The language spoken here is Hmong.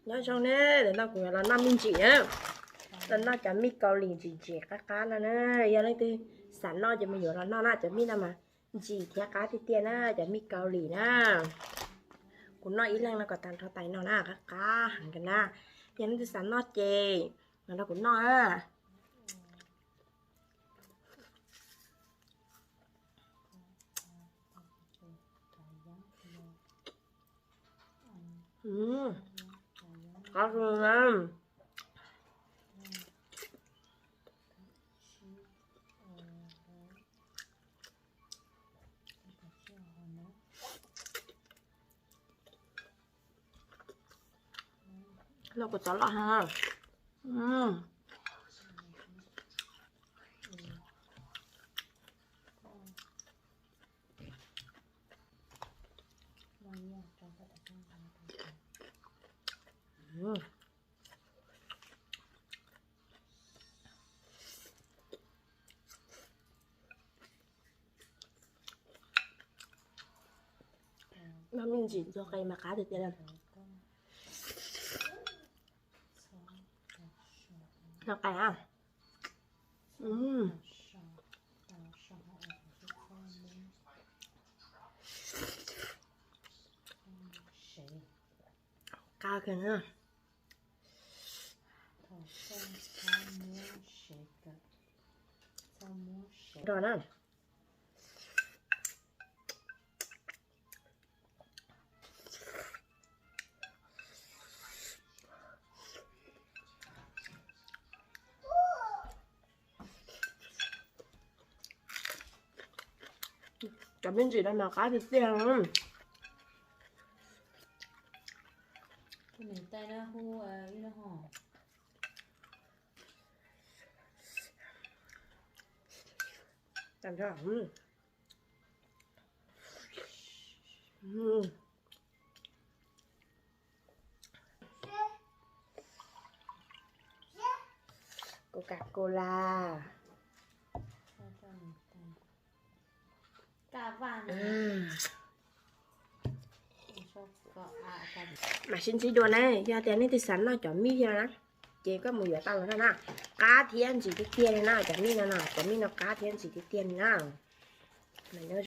Nyob zoo ne, tam no kuv yuav los noj me ntsis na. Los noj cov mij Kaus Lim ntsim ntsim qab qab no na. Yog leej twg xav noj ces mus yuav los noj na, cov mij no mas ntsim thiab qab tiag tiag na, cov mij Kaus Lim na. Kuv noj ib leeg no kom tag nrho tais no na, qab qab heev kawg na. Yog leej twg xav noj ces los nrog kuv noj na. Qab kawg na. Loj kuv txov loj ha. Noj me ntsis ntxuag qe mas qab tiag tiag li. Noj qe a. Qab kawg na. Nrog na. Cov me ntsis no mas qab tiag tiag. Coca-Cola. Mam sib ntsib dua na, yog tias nej twg xav noj cov mij no na, ces koj mus yuav tau los noj na. Qab thiab ntsim tiag tiag li na, cov mij no no, cov mij no qab thiab ntsim tiag tiag li na. Mas nyob